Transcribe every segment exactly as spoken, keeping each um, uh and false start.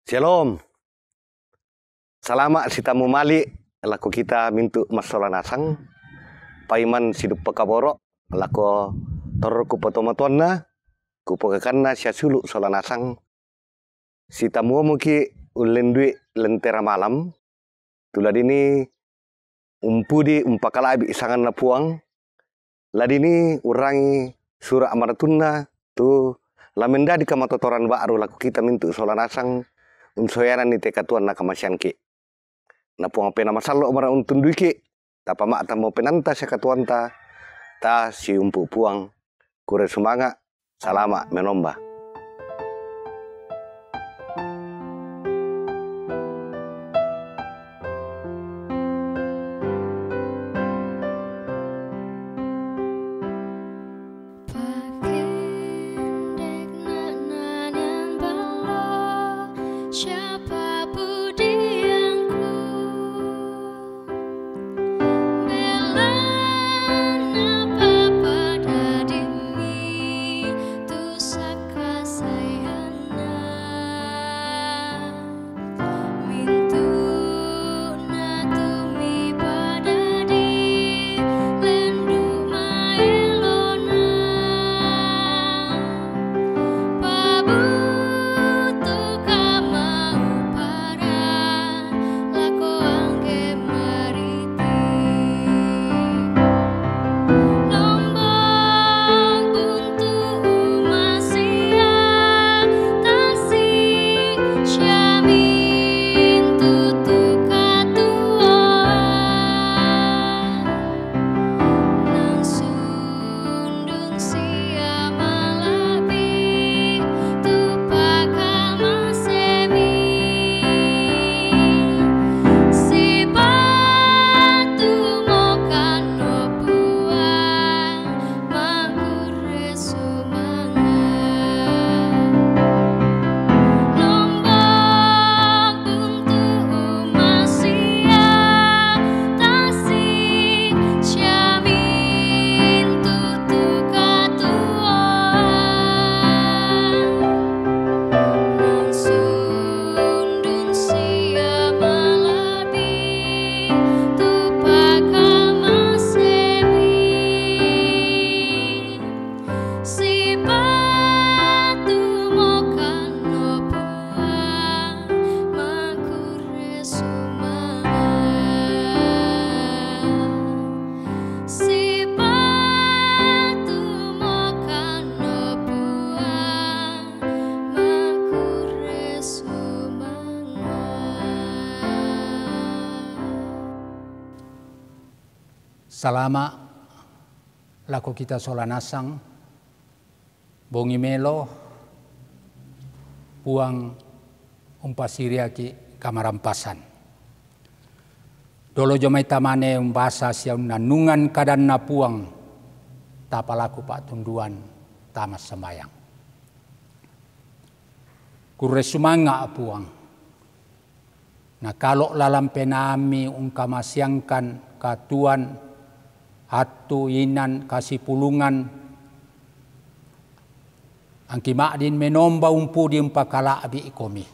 Syalom. Salama' sitamu mali' lako kita mintu' massola nasang. Paiman siduppa kaboro' lako torro kupatomatuanna, kupokakanna sia sulu' sola nasang. Sitamuomuki' ullendui lentera malam, tu ladini umpudi umpakala'bi' sanganna Puang, ladini urangi sura' maratunna tu la mendadi kamatotoran ba'ru lako kita mintu' sola nasang unsoyananni te katuoanna kamasiangki'. Na Puang Penaa Masallo' mara untunduiki', tapama'tammo penanta sia katuoanta, ta siumpu' Puang, kurre sumanga', salama' menomba. Pakendek na'nan yang ballo, siapa pudiangku? Belanna papadadimmi tu sakkasayanna. Mintu'na tu mipadadi lendu' maelona. Pabutu kamauparan lako angge mariti. Nombong buntu umasia tasi siamin tutu katuoan. Nang sundun sia mala'bi tu pakamasemi. Sipatu mokanno Puang makurre sumanga'. Nombong buntu umasia tasi siamin tutu katuoan. Nang sundun sia mala'bi tu pakamasemi. Sipatu mokanno Puang makurre sumanga'. Sipatu mokanno Puang makurre sumanga'. Salama' lako kita sola nasang. Bongi melo Puang umpasiriaki' kamarampasan. Dolo jomai tamane umbasa sia unnannungan kadanna Puang, tapalaku pa'tunduan tama sambayang. Kurre sumanga' Puang. Nakalo' lalan penaammi ungkamasiangkan katuoan, attu, inan, kasipulungan, angki ma'din menomba umpudi umpakala'bi'komi.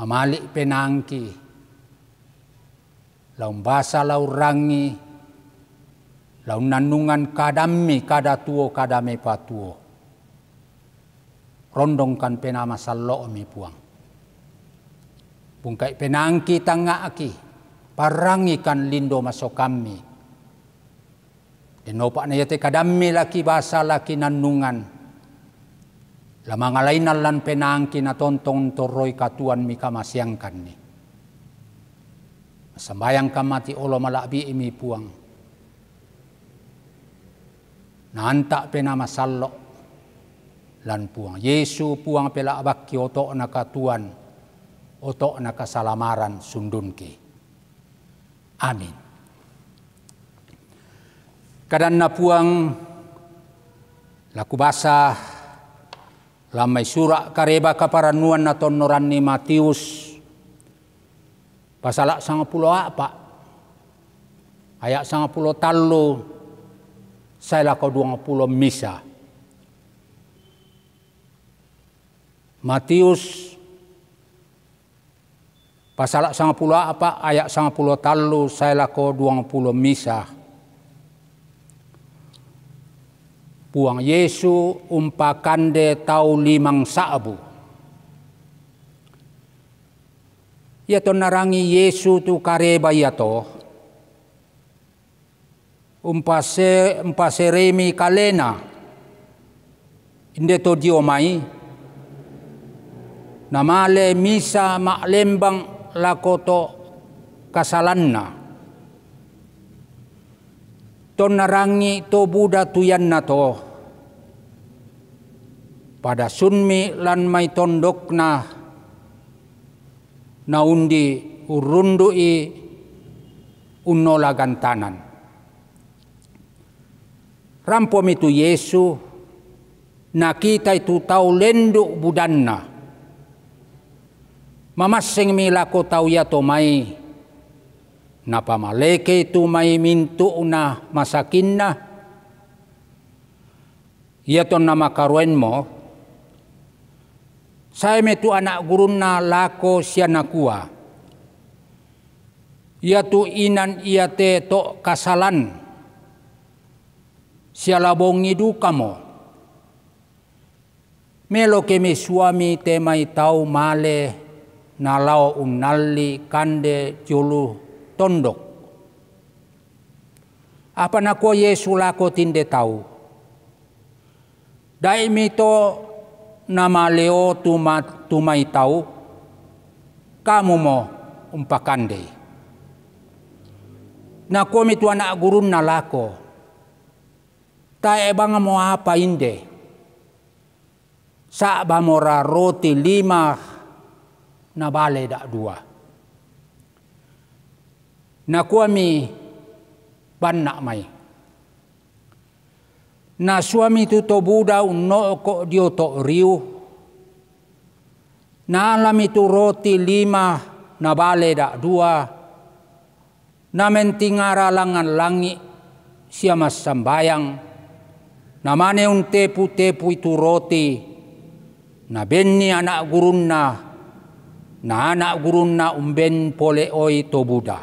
Mamali' penaangki, la umbasa, la urrangi, la unnannungan kadammi, kada tuo, kada mepatuo. Rondongkan Penaa Masallo'mi, Puang. Bungkai penaangki tangnga'ki, parrangikan lindo masokammi. Dennopa na iate kadammi laki basa, laki nannungan, la mangalainan lan penaangki natontong torroi katuoan mikamasiangkanni. Massambayangkan mati' olo mala'bi'mi, Puang. Naanta' Penaa Masallo' lan Puang Yesu, Puang, pela'bakki oto'na katuoan, oto'na kasalamaran sundunki. Amin. Kadanna Puang, la kubasa lan mai sura' Kareba Kaparannuan natonnoranni Matius, pasala' sangpulo a'pa', aya' sangpulo tallu sae lako duangpulo misa. Matius pasal sangpulo a'pa' aya' sangpulo tallu sae lako duangpulo misa. Puang Yesu umpakande tau limang sa'bu. Ia tonna rangi Yesu tu kareba iato, umpase-, umpaseremi kalena, inde to dio mai, namale misa ma'lembang lako to kasalanna. Tonna rangi to buda tu iannato, padasunmi lan mai tondokna, naundi urrundu'i unnola gantanan. Rampomi tu Yesu, nakitai tu tau lendu' budanna. Mamassengmi lako tau iato mai, napamalekei tu mai mintu'na masakinna. Ia tonna makaroenmo, saemi tu ana' gurunna lako sia nakua, iatu inan iate to kasalan, sia la bongi dukamo. Melo ke mesuami te mai tau male nalao unnalli kande jolo tondok. Apa nakua Yesu lako tinde tau, daimi to namaleo tu ma-, tu mai tau, kamumo umpakandei. Nakuami tu ana' gurunna lako, tae' bangmo apa inde, sa'bamora roti lima nabale da'dua. Nakuami banna' mai, nasuami tu to buda unno'ko dio to riu, naalami tu roti lima nabale da'dua, namentingara langngan langi' sia massambayang, namane untepu-tepui tu roti, nabenni ana' gurunna, na ana' gurunna umben pole'oi to buda.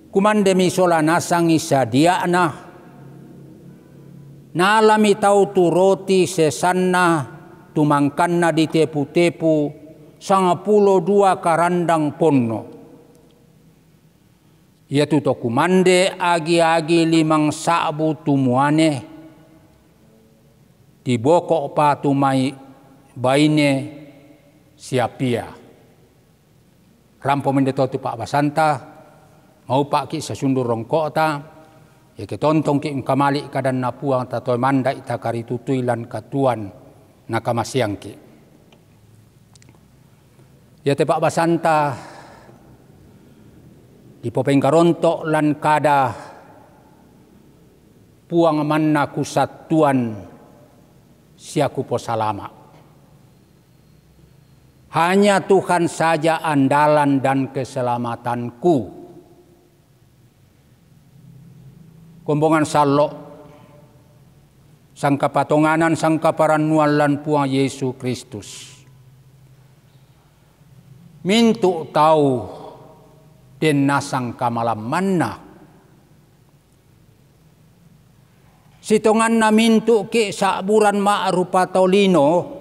Kumandemi sola nasangi sadia'na, naalami tau tu roti sesanna tu mangkanna ditepu-tepu sangpulo dua karandang ponno. Iatu to kumande agi-agi limang sa'bu tu muane, diboko'pa tu mai baine sia pia. Rampomi inde to tu pa'basanta, maupa'ki' sasundu rongko'ta, iake tontongki' ungkamali' kadanNa Puang, tatoe manda'i takaritutui lan katuoan na kamaseangki'. Iate pa'basanta dipopenggaronto' lan kada, Puang manna kusattuan sia kuposalama'. Hanya Tuhan saja andalan dan keselamatanku. Kombongan sallo', sangkapatonganan, sangkaparannuan lan Puang Yesu Kristus. Mintu' tau den nasang kamalammanna. Sitonganna mintu'ki' sa'buran ma'rupa tolino,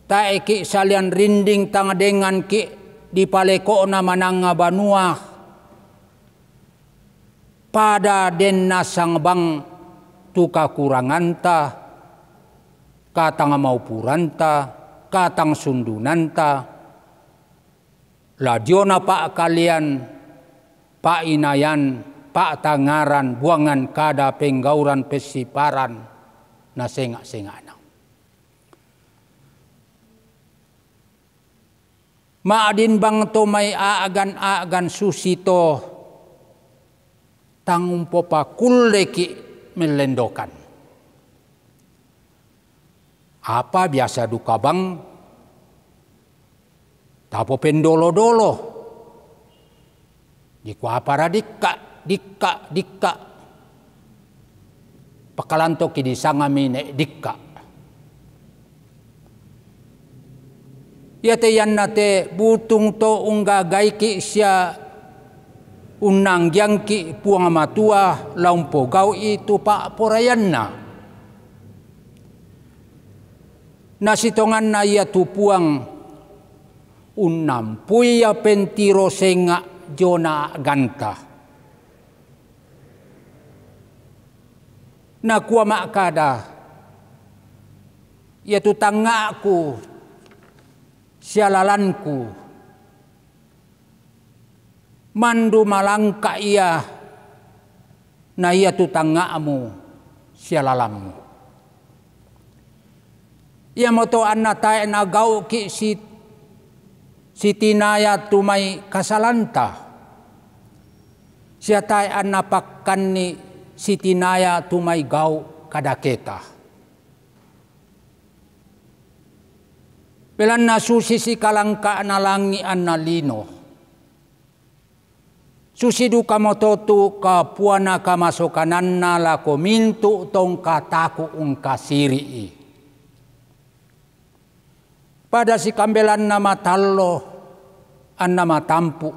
tae'ki' salian rinding tang denganki' dipaleko'na mananga banua, pada den nasang bang tu kakuranganta, katangmaupuranta, katangsundunanta, la diona pa'kalean, pa'inayan, pa'tangaran, buangan kada, penggauran, pessiparan, na senga'-senga'na. Ma'din bang to mai a'gan-a'gan susito, tang umpopakulleki' mellendokan. Apa biasa duka bang tapopendolo-dolo. Dikua apara dikka', dikka', dikka'. Pakalantoki' disangami ne' dikka'. Iate iannate butung to unggagaiki sia unnanggiangki Puang Matua la umpogau'i tu pa'poraianna. Na sitonganna ia tu Puang unnampui ia pentiro senga' diona a'ganta. Nakua ma'kada, iatu tangnga'ku sia lalanku, mandu malangka' ia, na iatu tangnga'mu sia lalanmu. Iamoto anna tae' nagau'ki si-, sitinaya tu mai kasalanta, sia tae' anna pakkanni sitinaya tu mai gau' kadaketa. Belanna susi sikalangka'na langi' anna lino, susi dukamoto tu kapuana kamasokananna lako mintu' to ungkataku' ungkasiri'i. Pada sikambelanna matallo anna matampu',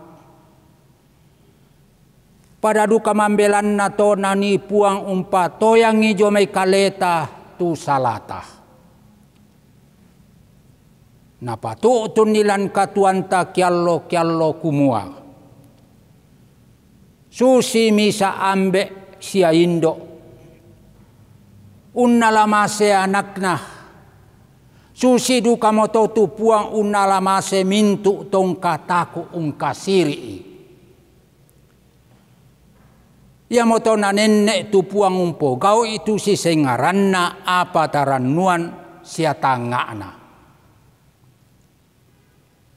pada duka mambelanna to nanii Puang umpatoyangi dio mai kaleta tu salata. Napatu'tunni lan katuoanta kiallo-kiallo kumua, susi misa' ambe' sia indo' unnala mase anakna, susi dukamoto tu Puang unnala mase mintu' to ungkataku' ungkasiri'i. Iamoto nanenne' tu Puang umpogau'i tu sisengaranna apa tarannuan sia tangnga'na.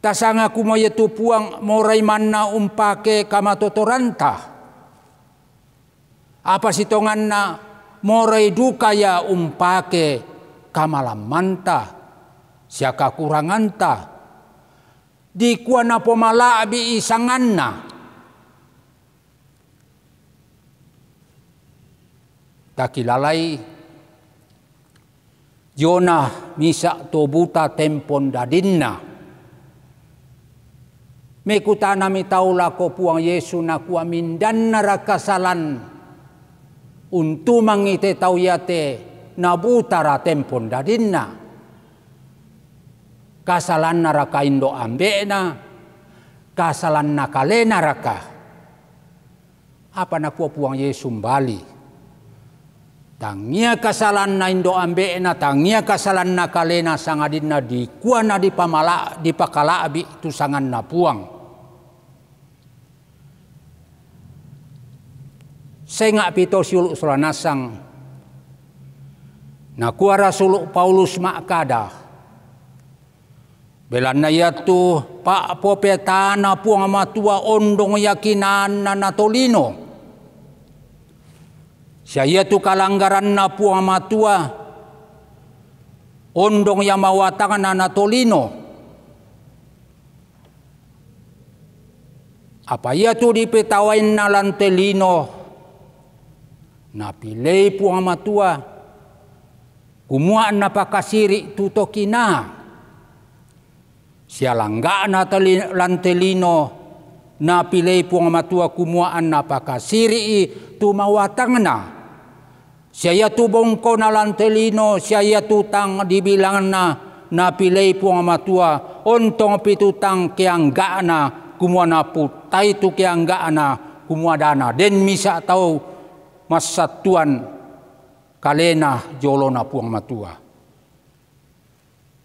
Tasanga kumua iatu Puang morai manna umpake kamatotoranta, apa sitonganna morai duka ia umpake kamalammanta sia kakuranganta, dikua napomala'bi'i sanganna. Takilalai diona misa' to buta tempon dadinna. Mekutanami tau lako Puang Yesu nakua, mindannaraka salan untumangi te tau iate nabutara tempon dadinna? Kasalannaraka indo' ambe'na? Kasalanna kalenaraka? Apa nakua Puang Yesu umbali? Tangia kasalanna indo' ambe'na, tangia kasalanna kalena, sangadinna dikua nadipamala-, dipakala'bi' tu sanganna Puang. Senga'pi to siulu' sola nasang, nakua rasulu' Paulus ma'kada, belanna iatu pa'popetana Puang Matua ondong ia kinaanna natolino, sia iatu kalanggaranna Puang Matua ondong ia mawatangna natolino. Apa iatu dipetawainna lan te lino, napilei Puang Matua, kumua anna pakasiri' tu to kinaa. Sia langga'na te li-, lan te lino, napilei Puang Matua kumua anna pakasiri'i tu mawatangna. Sia iatu bongkona lan te lino, sia iatu tang dibilangna, napilei Puang Matua, ontong pitu tang keangga'na, kumua naputtai tu keangga'na, kumua da naden misa' tau massattuan kalena dio olona Puang Matua.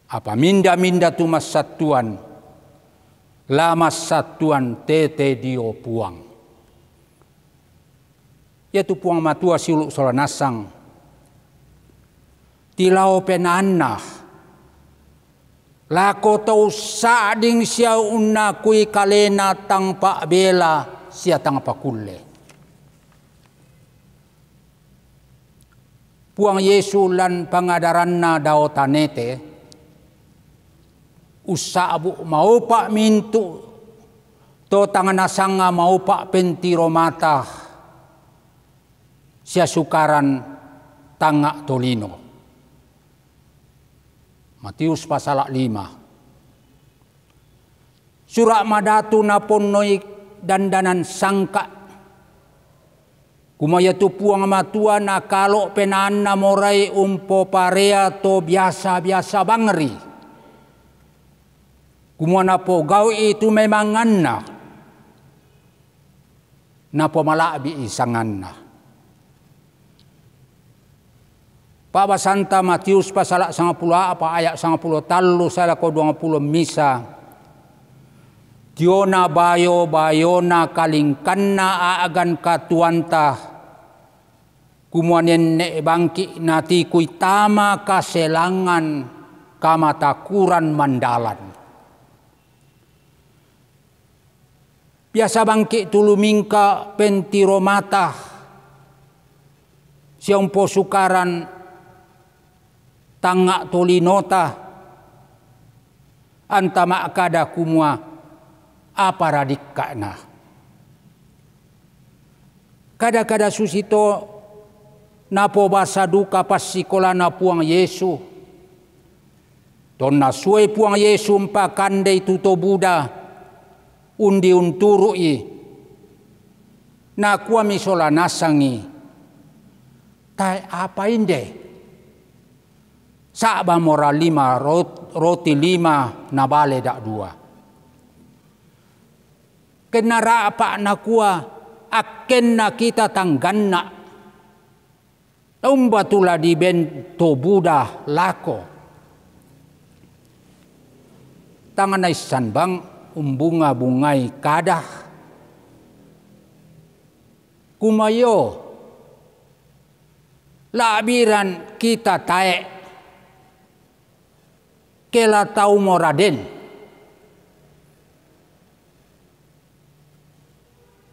Apa minda-minda tu massattuan, la massattuan tete dio Puang. Iatu Puang Matua siulu' sola nasang, tilao penaanna lako to ussa'ding sia unnakui kalena tang pa'bela sia tang pakulle. Puang Yesu lan pangadaranna dao tanete, ussa'bu' maupa' mintu' to tang nasanga maupa' pentiro mata sia sukaran tangnga' tolino. Matius pasala' lima. Sura' Madatu naponnoi dandanan sangka'. Kumua iatu Puang Matua nakalo' penaanna morai umpoparea to biasa-biasa bangri. Kumua napogau'i tu memanganna, napomala'bi'i sanganna. Pa'basanta Matius pasala' sangpulo a'pa' aya' sangpulo tallu sae lako duangpulo misa. Diona bayo-bayona kalingkanna a'gan katuoanta, kumua nenne' bangki' natikui tama kaselangan kamatakuran mandalan. Biasa bangki' tu lumingka pentiro mata sia umposukaran tangnga' tolinota, anta ma'kada kumua, "Apara dikka'na?" Kada-kada susito napobasa duka passikolana Puang Yesu. Tonna suai Puang Yesu umpakandei tu to buda undi unturu'i, nakuami sola nasangi, "Tae' apa inde? Sa'bamora lima rot-, roti lima na bale da'dua." Kenna ra'pa' nakua, "Akkenna kita tangganna. Naumba tu la diben to buda lako?" Tang naissan bang umbunga-bungai kada, kumua io, "La'biran kita tae', ke la tau mora den.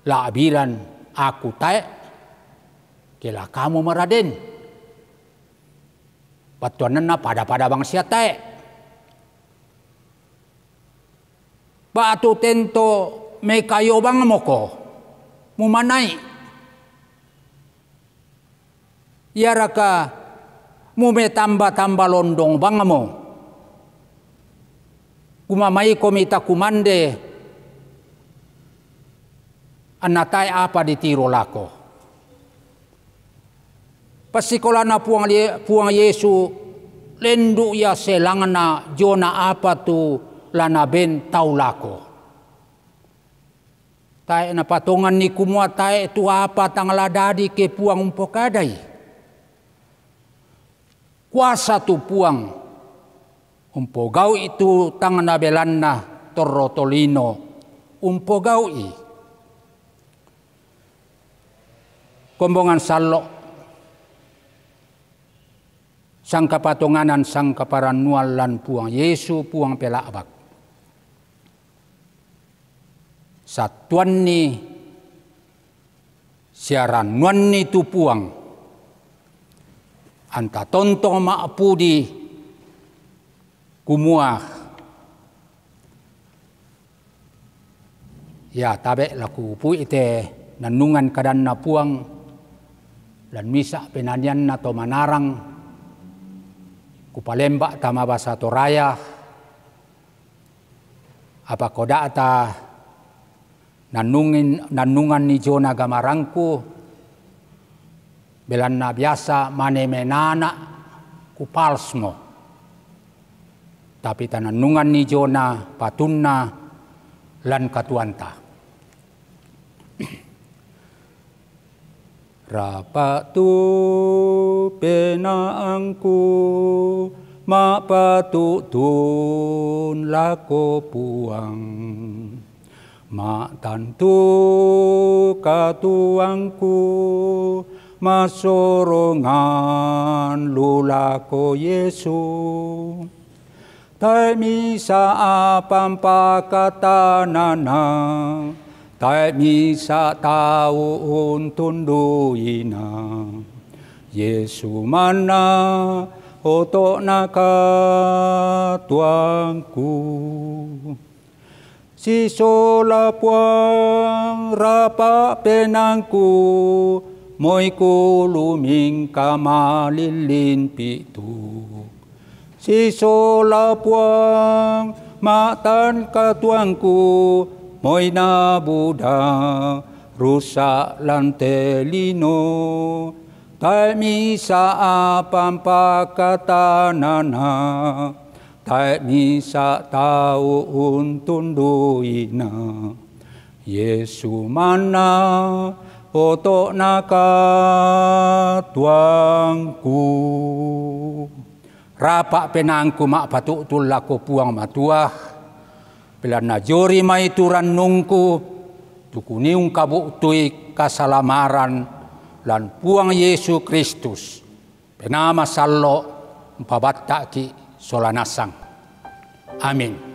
La'biran aku tae', ke la kamu mora den." Battuananna pada-pada bang sia tae'. Ba'tu tento mekayo bangmoko, mumanai'. Iaraka mumetamba-tamba londong bangmo? Kumamaikomi takumande, anna tae' apa ditiro lako. Passikolana Puang Ye-, Puang Yesu, lendu' ia selangna diona apa tu la naben tau lako. Tae' napatonganni kumua tae' tu apa tang la dadi ke Puang umpokadai. Kuasa tu Puang umpogau'i tu tang nabelanna torro tolino umpogau'i. Kombongan sallo', sangkapatonganan, sangkaparannuan lan Puang Yesu, Puang Pela'bak. Sattuanni sia rannuanni tu Puang, anta tontong ma'pudi kumua, ia tabe' la kupui te nannungan kadanna Puang, lan misa' penanianna to manarang, kupalemba' tama basa Toraja, apa koda'ta nannungin-, nannunganni diona gamarangku, belanna biasa mane menana' kupalsmo. Tapi tanannunganni diona patunna lan katuoanta. Rapa' tu penaangku, ma'patu'tun lako Puang. Ma'tantu katuoangku, massorongan lu lako Yesu. Tae' misa' apa mpakatanana, tae' misa' tau untunduina. Yesu manna oto'na katuoangku. Sisola Puang rapa' penaangku, moi ku lumingka malillin pitu. Sisola Puang Ma'tan katuangku, moi na buda, rusak lan te lino, tae' misa' apa ampakatananna, tae' misa' tau untunduina. Yesu manna oto'na katuangku. Rapa' penaangku ma'patu'tun lako Puang Matua, belanna jori mai tu rannungku, tu kuniung kabu'tui kasalamaran lan Puang Yesu Kristus, Penaa Masallo', umpabatta'ki' sola nasang. Amin.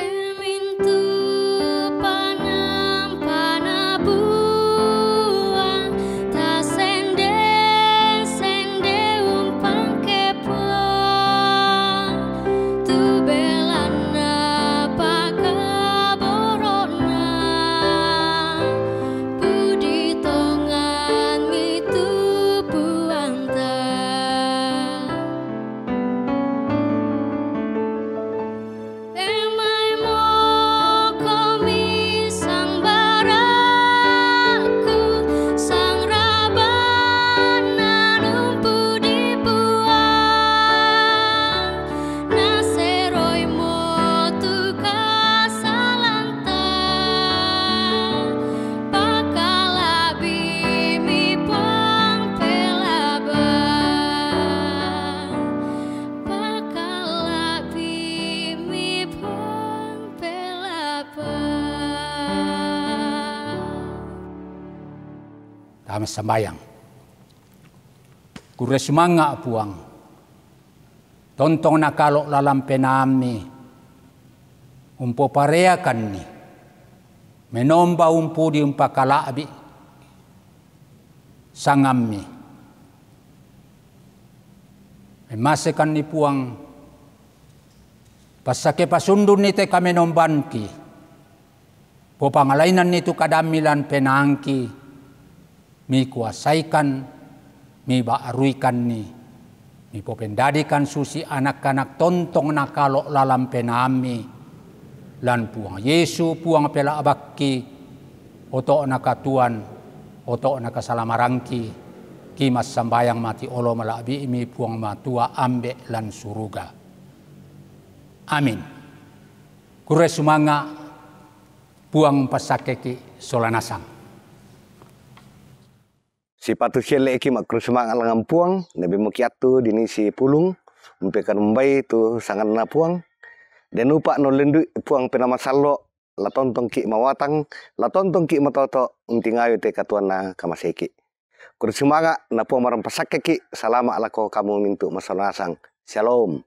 E mintu' panampana Puang, tasende-sende umpangke Puang, tu belanna pakaboro'na, pudi tonganmi tu Puangta. Emaimo komi sangbarakku, sangrabanna numpudi Puang, naseroimo tu kasalanta, pakala'bimi Puang pelaba. Pakala'bimi Puang pelaba. Tama sambayang. Kurre sumanga', Puang. Tontong nakalo' lalan penaammi, umpopareakanni, menomba umpudi umpakala'bi sangammi. Memmasekanni Puang, passake pasundunni te kamenombanki, popangalainanni tu kadammi lan penaangki, mikuasaikan, miba'ruikanni, mipopendadikan susi anak-anak tontong nakalo' lalan penaammi, lan Puang Yesu, Puang pela'bakki, oto'na katuoan, oto'na kasalamarangki, ki massambayang mati olo mala'bi'mi Puang Matua Ambe' lan suruga. Amin. Kurre sumanga', Puang passakkeki' sola nasang. Sipatu sielle'ki' ma'kurre sumanga' langngan Puang, nabimuki attu dinisi pulung, umpekanombai tu sanganna Puang. Denupa' nollendui Puang Penaa Masallo', la tontongki' mawatang, la tontongki' matoto', untingayu te katuoanna kamaseki'. Kurre sumanga', na Puang marang passakkeki', salama' lako kamu mintu' masola nasang. Syalom.